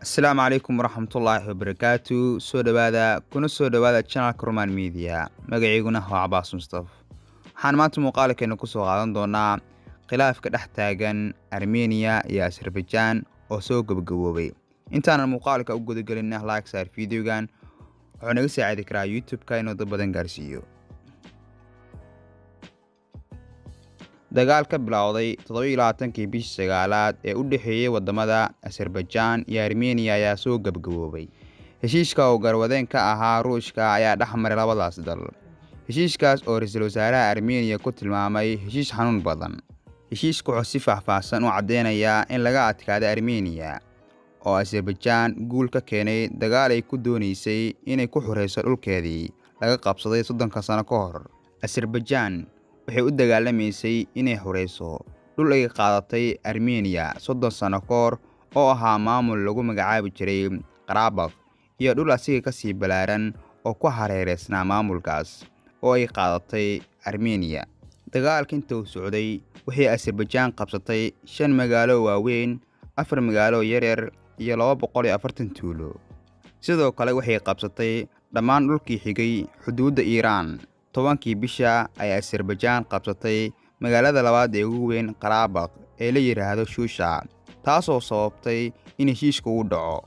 Asalaamu calaykum waraxmatullaahi wabarakaatu. Soo dhowaada kuna soo dhowaada channelka Roman Media. Magaciiguna waa Cabaas Mustaf. Waxaan maanta muuqaalkeena kusoo qaadan doonaa khilaafka dhex taagan Armenia iyo Azerbaijan oo soo gabagaboobay. Intaanan muuqaalka u gudagelin, like saar videogan, wuxuu naga saacidi karaa YouTube-ka inuu dad badan gaarsiiyo. Dagaal ka bilowday 27-kii bishii sagaalaad ee u dhexeeyey wadamada Azerbaijan iyo Armenia ayaa soo gabagaboobay. Heshiiska oo garwadeen ka ahaa Ruushka ayaa dhex maray labadaas dal. Heshiiskaas oo ra-iisul wasaaraha Armenia ku tilmaamay heshiis xanuun badan. Heshiisku wuxuu si faahfaahsan u caddeynayaa in laga adkaaday Armenia oo Azerbaijan guul ka keenay dagaal ay ku dooneysay inay ku xureyso dhulkeedii laga qabsaday 30-ka sano ka hor. Azerbaijan waxay u dagaalamaysay inay xureyso dhul ay qaadatay Armenia 30 sano ka hor oo ahaa maamul lagu magacaabi jiray Karabakh, iyo dhul asiga kasii ballaaran oo ku hareereysnaa maamulkaas oo ay qaadatay Armenia. Dagaalka inta uu socday waxay Azerbaijan qabsatay 5 magaalo waaweyn, 4 magaalo yaryar iyo 240 tuulo. Sidoo kale waxay qabsatay dhammaan dhulkii xigay xuduudda Iiraan. 10-kii bisha ay Azerbaijan qabsatay magaalada labaad ee ugu weyn Karabakh ee la yidhaahdo Shusha, taasoo sababtay in heshiiska uu dhaco.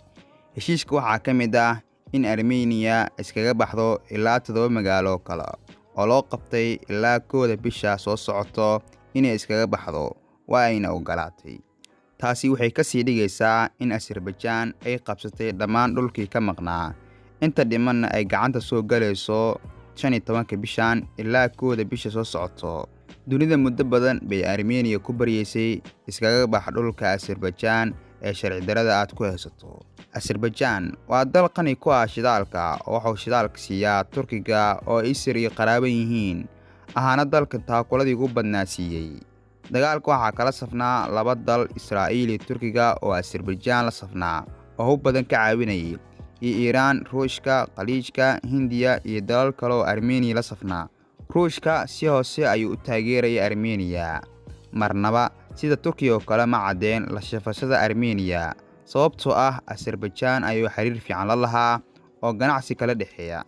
Heshiiska waxaa ka mid ah in Armenia iskaga baxdo ilaa 7 magaalo kale oo loo qabtay ilaa 1-da bisha soo socoto inay iskaga baxdo, waa ayna ogolaatay. Taasi waxay kasii dhigaysaa in Azerbaijan ay qabsatay dhammaan dhulkii ka maqnaa, inta dhimanna ay gacanta soo galayso 15-ka bishan ilaa 1-da bisha soo socoto. Dunida muddo badan bay Armenia ku baryeysay iskaga bax dhulka Azerbaijan ee sharci darrada aad ku haysato. Azerbaijan waa dal qani ku ah shidaalka oo waxuu shidaalka siiyaa Turkiga oo ay isir iyo qaraaban yihiin, ahaana dalka taakuladii ugu badnaa siiyey. Dagaalka waxaa kala safnaa laba dal, Israa'iil iyo Turkiga oo Azerbaijan la safnaa oo hub badan ka caawinayay, iyo Iiraan, Ruushka, Khaliijka, Hindiya iyo dalal kale oo Armenia la safnaa. Ruushka si hoose ayuu u taageerayay Armenia. Marnaba sida Turkiga oo kale ma caddeen la shafashada Armenia, sababtoo ah Azerbaijan ayuu xiriir fiican la lahaa oo ganacsi kala dhexeeya.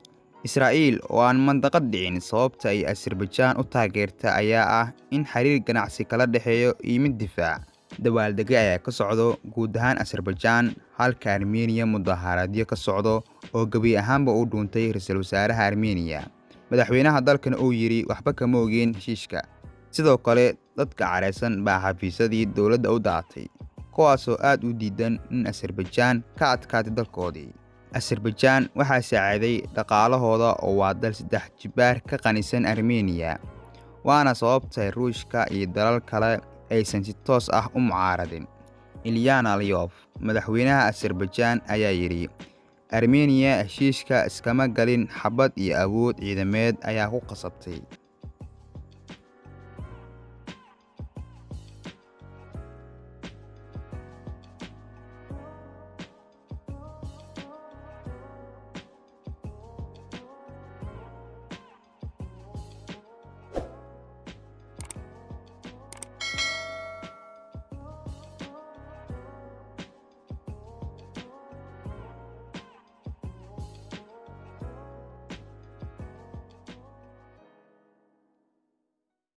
Israa'iil oo aan mandaqad dhicin, sababta ay Azerbaijan u taageerta ayaa ah in xiriir ganacsi kala dhexeeyo iyo mid difaac. Dabaaldegyo ayaa ka socdo guud ahaan Azerbaijan, halka Armenia mudaharaadyo ka socdo oo gebi ahaanba uu dhuuntay ra-iisul wasaaraha Armenia. Madaxweynaha dalkana uu yidhi waxba kama ogeen heshiiska. Sidoo kale dadka careysan baa xafiisyadii dowladda u daatay, kuwaasoo aad u diidan in Azerbaijan ka adkaatay dalkoodii. Azerbaijan waxaa saaciday dhaqaalahooda oo waa dal 3 jibaar ka qanisan Armenia, waana sababtay Ruushka iyo dalal kale aysan si toos ah u mucaaradin. Ilyan Aliyev, madaxweynaha Azerbaijan, ayaa yidhi Armenia heshiiska iskama galin, xabad iyo awood ciidameed ayaa ku qasabtay.